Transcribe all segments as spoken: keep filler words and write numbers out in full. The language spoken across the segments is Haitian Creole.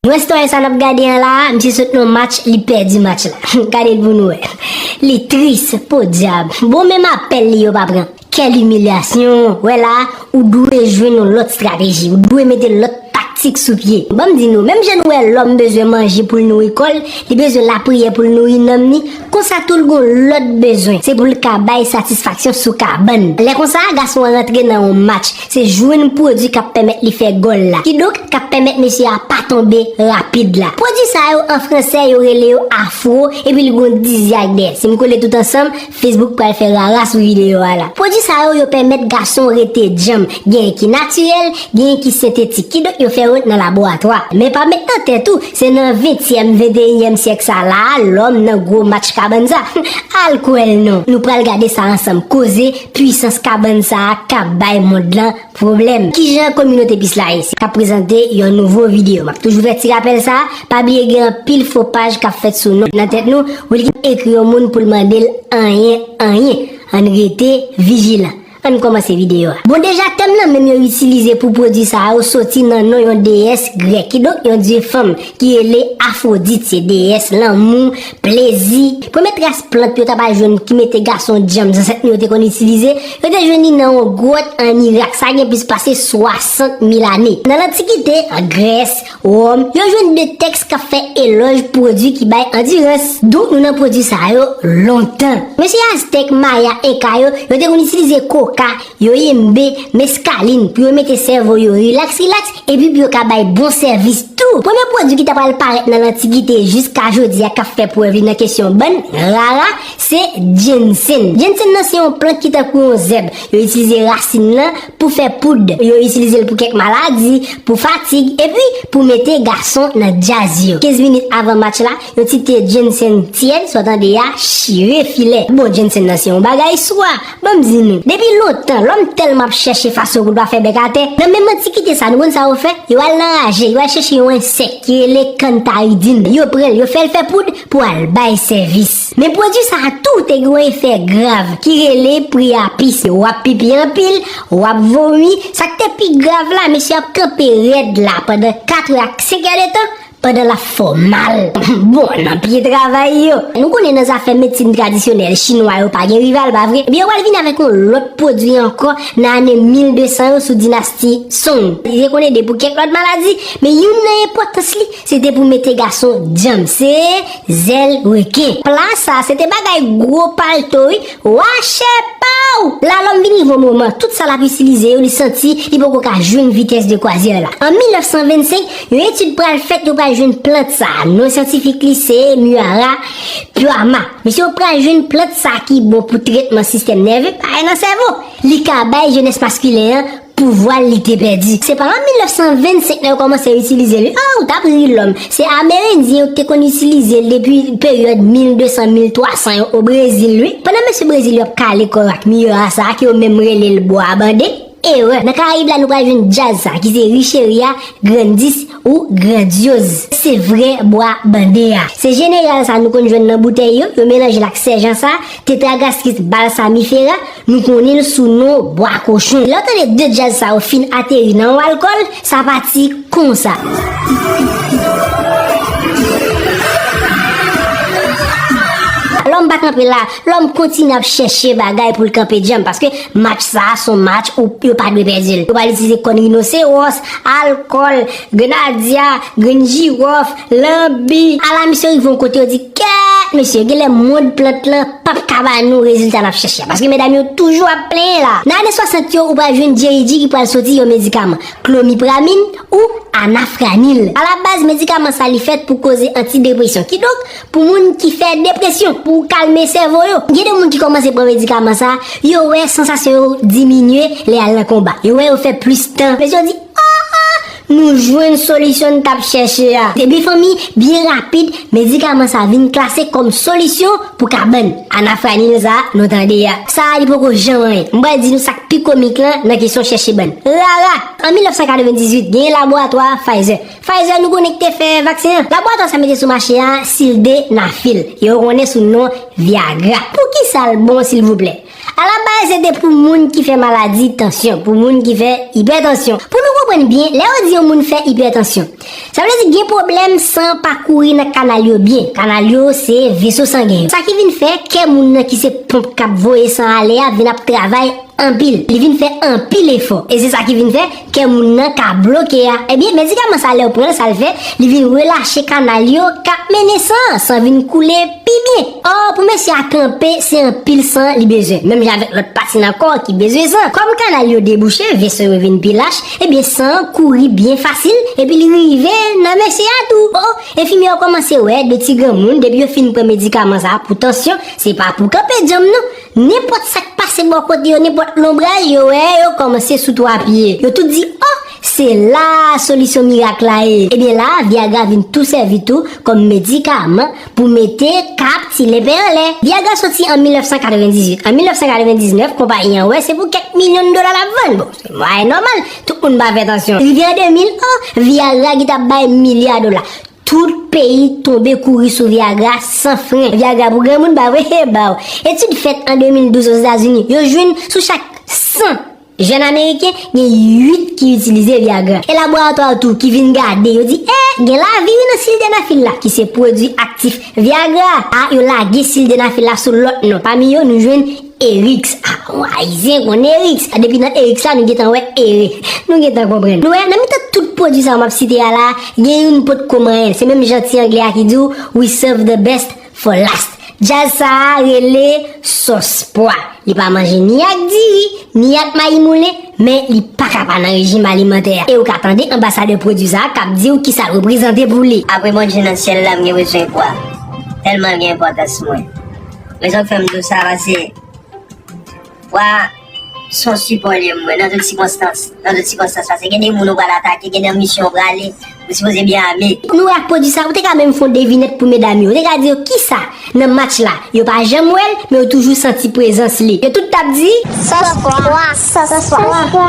Nou wè story sa n ap gade an la, misye sot nan match, li pèdi match la. Gade l pou nou wè. Li tris, podyab. Bon, menm apèl li yo pa pran. Quelle humiliation! Wè la, ou dwe jwenn yon lòt estrateji, ou dwe mete lòt taktik sou pye. Ban m di nou, menm jan nou wè lòm bezwen manje pou l nouri kò l, li bezwen lapriyè pou l nouri nanm ni, konsa tou l gon lòt bezwen, se pou l ka bay satisfaksyon sou kabann. Lè konsa, gason an rantre nan yon match, se jwenn pwodui k ap pèmèt li fè gòl la. Kidonk, k ap pèmèt mesye a pa tonbe rapid la. Pwodui sa yo, an fransè, yo rele yo afro, epi li gon dizyag dèyè. Si n kole tout ansanm, Facebook pral fè rara sou videyo a la. Pwodui sa yo, yo pèmèt gason rete djanm. Genyen ki natirèl, genyen ki sentetik. Kidonk, yo fè yo nan laboratwa. Men pa met nan tèt ou, se nan ventyèm, venteyinyèm syèk sa la, lòm nan gwo match kabann sa. Al kwè l non. Nou pral gade sa ansanm. Koze pwisans kabann sa a k ap bay mond lan pwoblèm. Kijan kominote Peace la ye k ap prezante yon nouvo videyo? M ap toujou fè ti rapèl sa a, pa bliye gen anpil fo paj k ap fèt sou non nan tèt nou, Wilky ekri yon moun pou l mande l anyen, anyen. Ann rete vijilan. Ann kòmanse videyo a. Bon, deja tèm nan menm yo itilize pou pwodui sa yo soti nan non yon deyès grèk, kidonk yon dye fanm ki rele Afwodit, se deyès lanmou, plezi. Premye tras plant yo ta pral jwenn ki mete gason djanm zansèt nou yo te konn itilize, yo te jwenn li nan yon gwòt ann Irak, sa gen plis pase swasant mil ane. Nan Lantikite, an Grès, Wòm, yo jwenn de tèks k ap fè elòj pwodui ki bay andirans. Donk, nou nan pwodui sa yo lontan. Mesye Aztèk, Maya, Enka yo, yo te konn itilize koka, yo yenbe, meskalin, pou yo mete sèvo yo rilaks, rilaks, epi pou yo ka bay bon sèvis tou. Premye pwodui ki ta pral parèt nan Lantikite jiska jodi a k ap fè prèv li nan kesyon bann rara, se jensen. Jensen nan se yon plant ki tankou yon zèb. Yo itilize rasin nan pou fè poud. Yo itilize l pou kèk maladi, pou fatig, epi pou mete gason nan djaz yo. Kenz minit avan match la, yon ti te jensen tyèd, sa w tande a, chire filè. Bon, jensen nan se yon bagay swa. Ban m di nou, depi lontan, lòm tèlman ap chèche fason pou l pa fè bèk atè. Nan menm antikite sa, nou konn sa yo fè? Yo al nan raje, yo al chèche yon ensèk ki rele kantaridin. Yo pran l, yo fè l fè poud pou al bay sèvis. Men pwodui sa a tou te gen yon efè grav ki rele priyapis. W ap pipi anpil, w ap vomi. Sa k te pi grav la, mesye ap kanpe rèd la pandan kat è ak senk è de tan, pandan l ap fè w mal. Bon, nan pye travay yo. Nou konnen nan zafè medsin tradisyonèl chinwa yo pa gen rival, pa vre? Ebyen, yo pral vin avèk yon lòt pwodui ankò nan ane mil de san yo sou dinasti Song. Li te konn ede pou kèk lòt maladi, men youn nan enpòtans li, se te pou mete gason djanm. Se zèl reken. Pla sa, se te bagay gwo palto, wi. Wa chè pa w! La, lòm vin rive yon moman, tout sa l ap itilize yo, li santi li poko ka jwenn vitès de kwazyè la. An mil nèf san vennsenk, yon etid pral fèt, yo pral jwenn plant sa. Non syantifik li se Muara puama. Mesye, yo pral jwenn plant sa ki bon pou tretman sistèm nève, bagay nan sèvo. Li ka bay jenès maskilen an pouvwa li te pèdi. Se pa an mil nèf san vennsenk nan yo kòmanse itilize li. Ah, ou t ap ri lòm. Se Amerendyen yo ki te konn itilize l depi peryòd mil de san, mil twa san yo o Brezil, wi. Pandan mesye Brezil yo ap kale kò yo ak miyo a sa, ke yo menm rele l bwa bande, erè. Nan Karayib la, nou pral jwenn djaz sa, ki se Richeria grandis ou grandyoz. Se vrè bwa bande a. Se jeneral sa nou konn jwenn nan boutèy yo, yo melanje l ak sèjan sa, tetragastris balsamifera, nou konnen l sou non bwa kochon. Lè w tande de djaz sa yo fin ateri nan yon alkòl, sa pati konsa. Lòm pa kanpe la, lòm kontinye ap chèche bagay pou l kanpe djanm, paske match sa a se yon match ou yo pa dwe pèdi l. Yo pral itilize kòn rinose wòs, alkòl, grenn adya, grenn jiwòf, lanbi. Ala misye rive yon kote, yo di, kèt, mesye, genlè mond plant lan p ap ka ba nou rezilta n ap chèche a. Paske medam yo toujou ap plenyen la. Nan ane swasant yo, ou pral jwenn J I G ki pral soti yon medikaman, klomipramin ou anafranil. Alabaz, medikaman sa li fèt pou koze antidepresyon. Kidonk, pou moun ki fè depresyon, pou kalme sèvo yo. Gen de moun ki kòmanse pran medikaman sa, yo wè sansasyon yo diminye lè y al nan konba. Yo wè yo fè plis tan. Mesye yo di, ah, ah, nou jwenn solisyon n t ap chèche a. Se byen fanmi, byen rapid, medikaman sa vin klase kòm solisyon pou kabann. Anafranil sa, nou tande a. Sa a, li poko janm anyen. M pral di nou sa k pi komik lan nan kesyon chèche bann. Rara! An mil nèf san katrevendizuit, genyen laboratwa Pfizer. Pfizer nou konnen ki te fè vaksen an. Laboratwa sa mete sou mache a sildenafil. Yo konnen sou non Viagra. Poukisa l bon, silvouplè? Alabaz se te pou moun ki fè maladi tansyon, pou moun ki fè ipètansyon. Pou nou konprann byen, lè yo di yon moun fè ipètansyon, sa vle di gen pwoblèm san pa kouri nan kanal yo byen. Kanal yo se veso sangen yo. Sa ki vin fè kè moun nan ki se ponp k ap voye san ale a vin ap travay anpil. Li vin fè anpil efò. E se sa ki vin fè kè moun nan ka bloke a. Ebyen, medikaman sa lè w pran l, sa l fè, li vin relache kanal yo k ap mennen san an, san vin koule pi byen. Ò, pou mesye a kanpe, se anpil san li bezwen. Menm jan avèk lòt pati nan kò ki bezwen san. Kòm kanal yo debouche, veso yo vin pi lach, ebyen san an kouri byen fasil, epi li rive nan mesye a tou. O, enfimyè yo kòmanse wè de ti granmoun, depi yo fin pran medikaman sa a pou tansyon, se pa pou kanpe djanm non. Nenpòt sa k pase bò kote yo, nenpòt lonbraj yo wè, yo kòmanse sou twa pye. Yo tout di, o, se la solisyon mirak la ye. Ebyen la, Viagra vin tou sèvi tou kòm medikaman pou mete kap ti lepen anlè. Viagra soti an mil nèf san katrevendizuit. An mil nèf san katrevendiznèf, konpayi an wè se pou kèk milyon dola l ap vann. Bon, se mwayen nòmal, tout moun pa fè tansyon. Rive an de mil, o, Viagra ki t ap bay milya dola. Tout peyi tonbe kouri sou Viagra san fren. Viagra pou granmoun, pa vre? E ba w. Etid fèt an de mil douz Ozetazini, yo jwenn sou chak san jèn ameriken, gen uit ki itilize Viagra. E laboratwa yo tou ki vin gade, yo di, e, gen lavi wi nan sildenafil la, ki se pwodui aktif Viagra. A, yo lage sildenafil la sou lòt non. Pami yo, nou jwenn Erix. A, yon Ayisyen konn Erix. A, depi nan Erix la, nou gentan wè ere. Nou gentan konprann. Nou wè, nan mitan tout pwodui sa yo m ap site a la, gen youn potko manyen l. Se menm jan ti anglè a ki di w, "We serve the best for last." Djaz sa a rele sòs pwa. Li pa manje ni ak diri, ni ak mayi moulen, men li pa ka pa nan rejim alimantè a. E ou ka tande anbasadè pwodui sa a k ap di w kisa l reprezante pou li. Apre Bondye nan syèl la, m gen bezwen pwa. Tèlman l gen enpòtans mwen. Rezon k fè m di w sa, paske pwa se yon sipò li ye, m wè, nan tout sikonstans. Nan tout sikonstans, paske gen de moun ou pral atake, gen de misyon ou prale, ou sipoze byen ame. Nou wè ak pwodui sa, ou te ka menm fè yon devinèt pou medam yo. Ou te ka di yo kisa nan match la. Yo pa janm wè l, men yo toujou santi prezans li. Yo tout t ap di, sòs pwa, sòs pwa.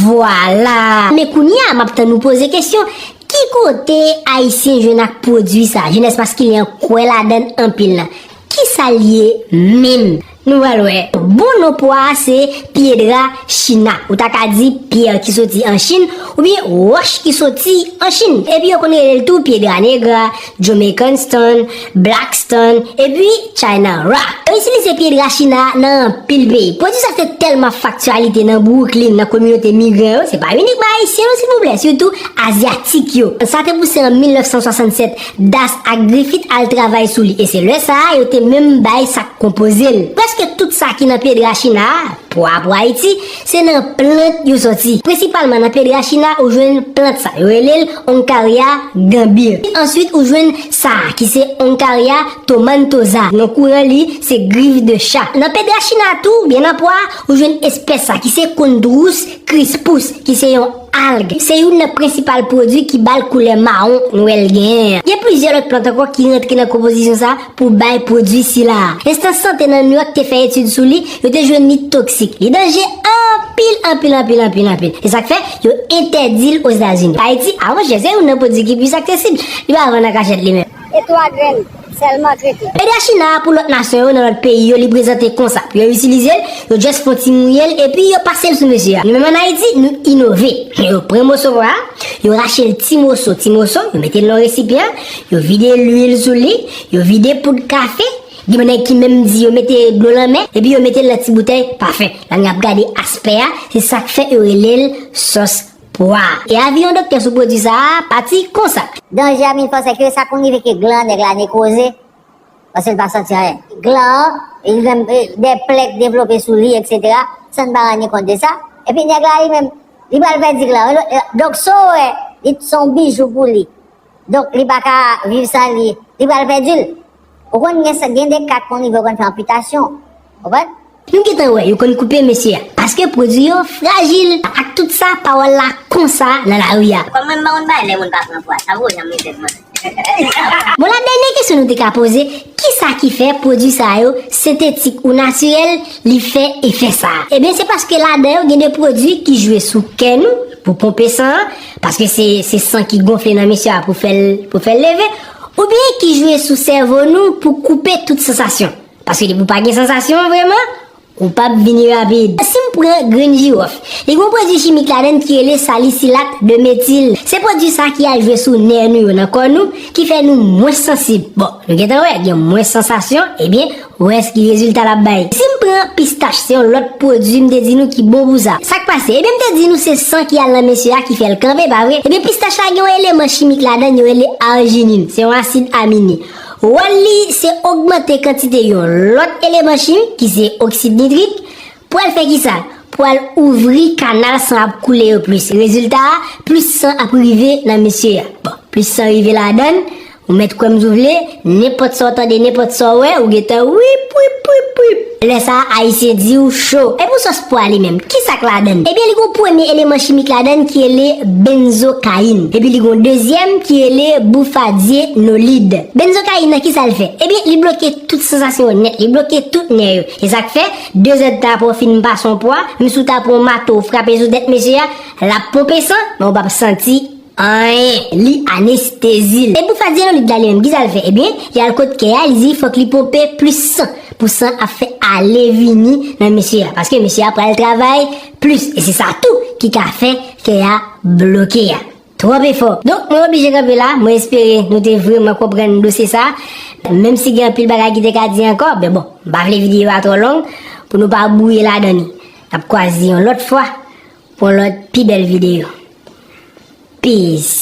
Vwala! Men kounye a, m ap tann ou poze kesyon, ki kote Ayisyen jwenn ak pwodui sa? Jenès maskilen an kwè ladan l anpil la. Kisa l ye menm? Nou pral wè. Bon non pwa a se pyedra china. Ou ta ka di pyè ki soti an Chin, oubyen wòch ki soti an Chin. Epi yo konn rele l tou pyedra negra, Jamaican stone, black stone, epi China rock. Yo itilize pyedra china nan anpil peyi. Pwodui sa te tèlman ap fè aktyalite nan Brooklyn, nan kominote migran yo. Se pa inikman Ayisyen non, silvouplè, sitou Azyatik yo. Sa te pouse an mil nèf san swasannsèt, Das ak Griffith al travay sou li. E se lè sa a, yo te menm bay sa k konpoze l. Prèske tout sa ki nan pyedra china a, pwa pou Ayiti, se nan plant yo sòti. Prensipalman nan pyedra china, ou jwenn plant sa. Yo rele l Oncaria gambir. Answit, ou jwenn sa a, ki se Oncaria tomentosa. Non kouran li, se griv de cha. Nan pyedra china tou, oubyen nan pwa, ou jwenn espès sa, ki se Chondrus crispus, ki se yon alg. Se youn nan prensipal pwodui ki ba l koulè mawon nou wè l genyen an. Gen plizyè lòt plant ankò ki rantre nan konpozisyon sa a pou bay pwodui sila a. Enstans sante nan New York te fè etid sou li, yo te jwenn li toksik. Li danje anpil, anpil, anpil, anpil, anpil. E sa k fè yo entèdi l Ozetazini. Ayiti, a monchè, se youn nan pwodui ki plis aksesib. Li pa vann an kachèt li menm. E twa grenn sèlman trete. Pyedra china a pou lòt nasyon yo nan lòt peyi yo, li prezante konsa. Pou yo itilize l, yo just fè yon ti mouye l, epi yo pase l sou mesye a. Nou menm ann Ayiti, nou inove. Yo pran moso pwa a, yo rache l ti moso, ti moso, yo mete l nan resipyan, yo vide lwil sou li, yo vide poud kafe, gen moun ki menm di yo mete dlo lanmè, epi yo mete l nan ti boutèy pafen. La n ap gade aspè a, se sa k fè yo rele l sòs pwa. E avi yon doktè sou pwodui sa a pati konsa. Danje a vin fò, sèke sa konn rive ke glan nèg la nekwoze, paske l pa santi anyen. Glan an, li menm, e, de plè k devlope sou li, etsetera, san n pa rann li kont de sa. Epi nèg la li menm, li pral pèdi glan an. Donk, sa w wè, li se yon bijou pou li. Donk, li pa ka viv san li. Li pral pèdi l. Ou konn gen sa, gen de ka k konn rive, ou konn fè anpitasyon. Konprann? Nou gentan wè, yo konn koupe mesye a. Paske pwodui yo frajil. Ak tout sa, pawòl la konsa nan lari a. Kòm mwen, m pa konn bay lè moun pa pran pwa. Sa vre, janm rete mwen. Bon, la dènye kesyon nou te ka poze, kisa ki fè pwodui sa yo, sentetik ou natirèl, li fè efè sa a? Ebyen, se paske ladan yo gen de pwodui ki jwe sou kè nou pou ponpe san an, paske se, se san ki gonfle nan mesye a pou fè l, pou fè l leve, oubyen ki jwe sou sèvo nou pou koupe tout sansasyon. Paske depi w pa gen sansasyon vreman, Ou p ap vini rapid. Si m pran grenn jiwòf, li gen yon pwodui chimik ladan l ki rele salisilat de metil. Se pwodui sa ki al jwe sou nè nou yo nan kò nou, ki fè nou mwens sansib. Bon, nou gentan wè, gen mwens sansasyon, ebyen, wè s ki rezilta l ap bay. Si m pran pistach, se yon lòt pwodui m te di nou ki bon pou sa. Sa k pase? Ebyen, m te di nou se san ki al nan mesye a ki fè l kanpe, pa vre? Ebyen, pistach la gen yon eleman chimik ladan l yo rele ajinin. Se yon asid amine. Wòl li se ogmante kantite yon lòt eleman chimik ki se oksid nitrik. Pou al fè kisa? Pou al ouvri kanal san ap koule yo plis. Rezilta a, plis san ap rive nan mesye a. Bon, plis san rive ladan l, ou mèt kwè m si w vle, nenpòt sa w tande, nenpòt sa w wè, ou gentan wip, wip, wip, wip. Lè sa a, Ayisyen di w cho. E pou sòs pwa li menm, kisa k ladan l? Ebyen, li gen yon premye eleman chimik ladan l ki rele benzokayin. Epi li gen yon dezyèm ki rele boufadyenolid. Benzokayin nan, kisa l fè? Ebyen, li bloke tout sansasyon yo nèt, li bloke tout nè yo. E sa k fè, de zèdtan apre w fin pase yon pwa, menm si w ta pran yon mato, w frape sou tèt mesye a, l ap ponpe san, men w p ap santi anyen. Li anestezi l. E boufadyenolid la li menm, kisa l fè? Ebyen, li al kot kè a, li di fòk li ponpe plis san, pou san ap fè ale vini nan mesye a. Paske mesye a pral travay plis. E se sa tou ki ka fè kè a bloke a. Twòp efò. Donk, mwen oblije kanpe la. Mwen espere nou te vrèman konprann dosye sa. Menm si gen anpil bagay ki te ka di ankò, men bon, m pa vle videyo a twò long, pou nou pa bwouye ladan li. N ap kwaze yon lòt fwa pou yon lòt pi bèl videyo. Peace.